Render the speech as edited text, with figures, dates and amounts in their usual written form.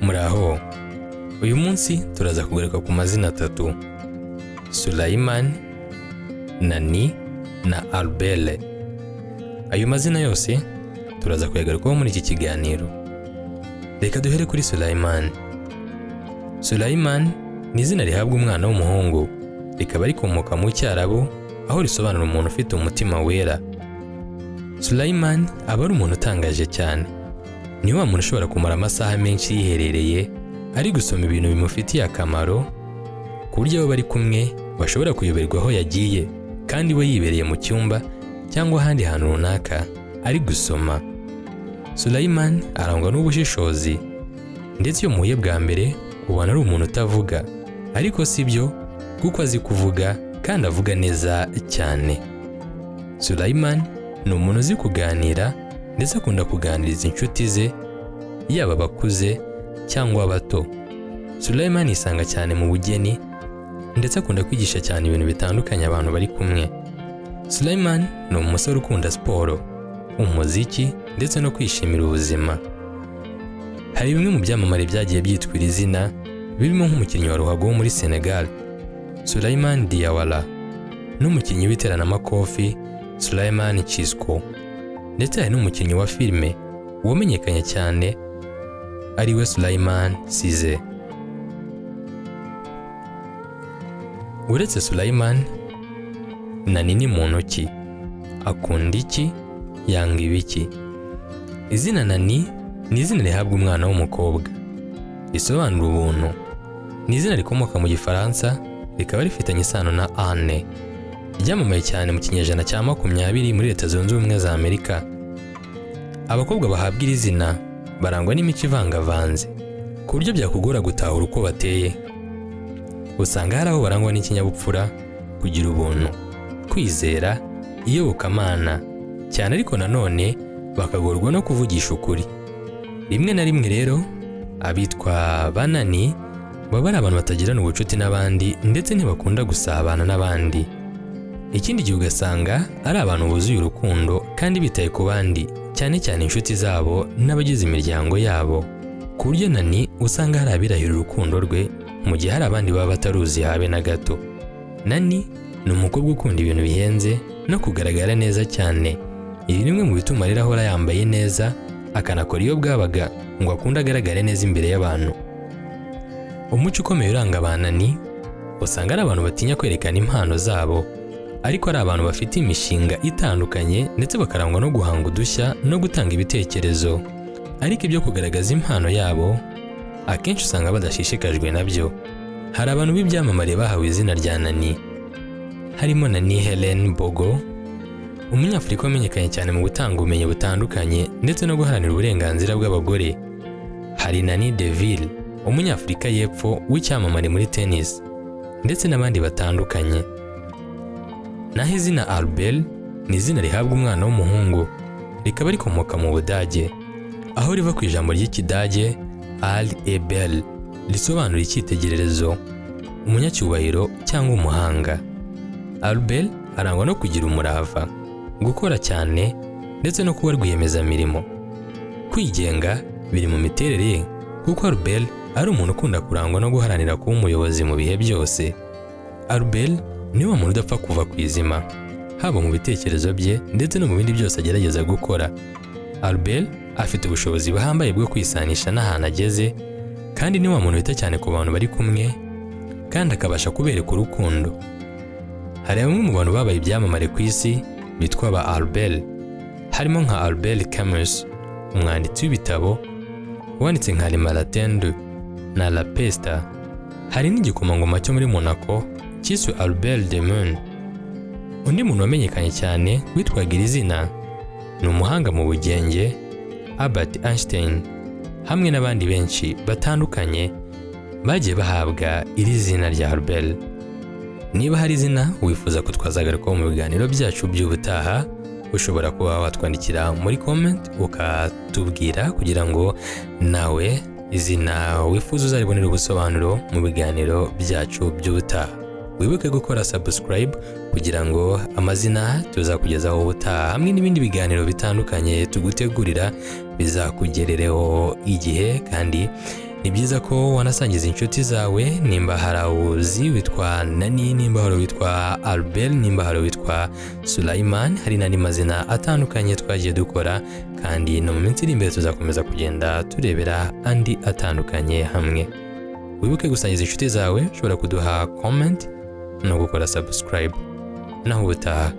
Muraho. Uyu munsi turaza kugaruka ku mazina atatu: Sulaiman, Nani na Albert. Ayo mazina yose turaza kuyagarukaho muri iki kiganiro. Reka duhere kuri Sulaiman. Sulaiman ni izina rihabwa umwana w'umuhungu, rikaba rikomoka mu Cyarabu, aho risobanura umuntu ufite umutima wera. Sulaiman aba ari umuntu utangaje cyane. Ni wa muntu ushobora kumara amasaha menshi yiherereye ari gusoma ibintu bimufitiye akamaro, ku buryo abo bari kumwe bashobora kuyoberwa aho yagiye kandi we yibereye mu cyumba cyangwa ahandi hantu runaka ari gusoma. Sulaiman arangwa n'ubushishozi, ndetse iyo muhuye bwa mbere ubona ari umuntu utavuga, ariko si byo, kuko azi kuvuga kandi avuga neza cyane. Sulaiman ni umuntu uzi kuganira, ndetse akunda kuganiriza inshuti ze, yaba abakuze cyangwa abato. Sulaiman yisanga cyane mu bugeni, ndetse akunda kwigisha cyane ibintu bitandukanye abantu bari kumwe. Sulaiman ni umusore ukunda siporo, umuziki ndetse no kwishimira ubuzima. Hari bimwe mu byamamare byagiye byitwa iri zina, birimo nk'umukinnyi wa ruhago wo muri Senegal, Sulaiman Diawara, n'umukinnyi w'iteramakofi Sulaiman Chisco, ndetse hari n'umukinnyi wa filime wamenyekanye cyane, ariwe Sulaiman Cisse. Uretse Sulaiman, Nani ni muntu ki? Akunda iki? Yanga ibiki? Izina Nani ni izina rihabwa umwana w'umukobwa, risobanura ubuntu. Ni izina rikomoka mu Gifaransa, rikaba rifitanye isano na Anne. Ryamamaye cyane mu kinyejana cya 20 muri Leta Zunze Ubumwe za Amerika. Abakobwa bahabwa iri zina barangwa n'imico ivangavanze, ku buryo byakugora gutahura uko bateye. Usanga hari aho barangwa n'ikinyabupfura, kugira ubuntu, kwizera, iyobokamana cyane, ariko nanone bakagorwa no kuvugisha ukuri. Rimwe na rimwe rero abitwa Banani baba ari abantu batagirana ubucuti n'abandi, ndetse ntibakunda gusabana n'abandi. Ikindi gihe ugasanga ari abantu buzuye urukundo kandi bitaye ku bandi, cyane cyane inshuti zabo n'abagize imiryango yabo, ku buryo Nani usanga hari abirahira urukundo rwe mu gihe hari abandi baba bataruzi habe na gato. Nani ni umukobwa ukunda ibintu bihenze no kugaragara neza cyane. Ibi ni bimwe mu bituma rero ahora yambaye neza, akanakora iyo bwabaga ngo akunde agaragare neza imbere y'abantu. Umuco ukomeye uranga Abanani, usanga ari abantu batinya kwerekana impano zabo, ariko ari abantu bafite imishinga itandukanye, ndetse bakarangwa no guhanga udushya no gutanga ibitekerezo. Ariko ibyo kugaragaza impano yabo akenshi usanga badashishikajwe nabyo. Hari abantu b'ibyamamare bahawe izina rya Nani, harimo Nani Helen Bogo, Umunyafurika wamenyekanye cyane mu gutanga ubumenyi butandukanye ndetse no guharanira uburenganzira bw'abagore. Hari Nani Deville, Umunyafurika y'Epfo w'icyamamare muri tennis, ndetse n'abandi batandukanye. Naho izina Albert ni izina rihabwa umwana w'umuhungu, rikaba rikomoka mu Budage, aho riva ku ijambo ry'Ikidage Al Ebel, risobanura icyitegererezo, umunyacyubahiro cyangwa umuhanga. Albert arangwa no kugira umurava, gukora cyane ndetse no kuba rwiyemezamirimo. Kwigenga biri mu miterere ye, kuko Albert ari umuntu ukunda kurangwa no guharanira kuba umuyobozi mu bihe byose. Albert ni wa muntu udapfa kuva ku izima, haba mu bitekerezo bye ndetse no mu bindi byose agerageza gukora. Albert afite ubushobozi buhambaye bwo kwisanisha n'ahantu ageze, kandi ni wa muntu wita cyane ku bantu bari kumwe, kandi akabasha kubereka urukundo. Hari bamwe mu bantu babaye ibyamamare ku isi bitwa ba Albert, harimo nka Albert Camus, umwanditsi w'ibitabo wanditse nka Le Malentendu na La Peste. Hari n'igikomangoma cyo muri Monaco cyiswe Albert de Mun. Undi muntu wamenyekanye cyane witwaga iri zina ni umuhanga mu bugenge Albert Einstein, hamwe n'abandi benshi batandukanye bagiye bahabwa iri zina rya Albert. Niba hari izina wifuza ko twazagarukaho mu biganiro byacu by'ubutaha, ushobora kuba watwandikira muri comment ukatubwira, kugira ngo nawe izina wifuza uzaribonera ubusobanuro mu biganiro byacu by'ubutaha. Wibuke gukora subscribe kugira ngo amazina tuzakugezaho ubutaha hamwe n'ibindi biganiro bitandukanye tugutegurira bizakugerereho igihe kandi. Ni byiza ko wanasangiza inshuti zawe nimba hari awuzi witwa Nani, nimba hari uwitwa Albert, nimba hari uwitwa Sulaiman. Hari n'andi mazina atandukanye twagiye dukora, kandi no mu minsi iri imbere tuzakomeza kugenda turebera andi atandukanye hamwe. Wibuke gusangiza inshuti zawe, ushobora kuduha comment no gukora subscribe. Naho ubutaha.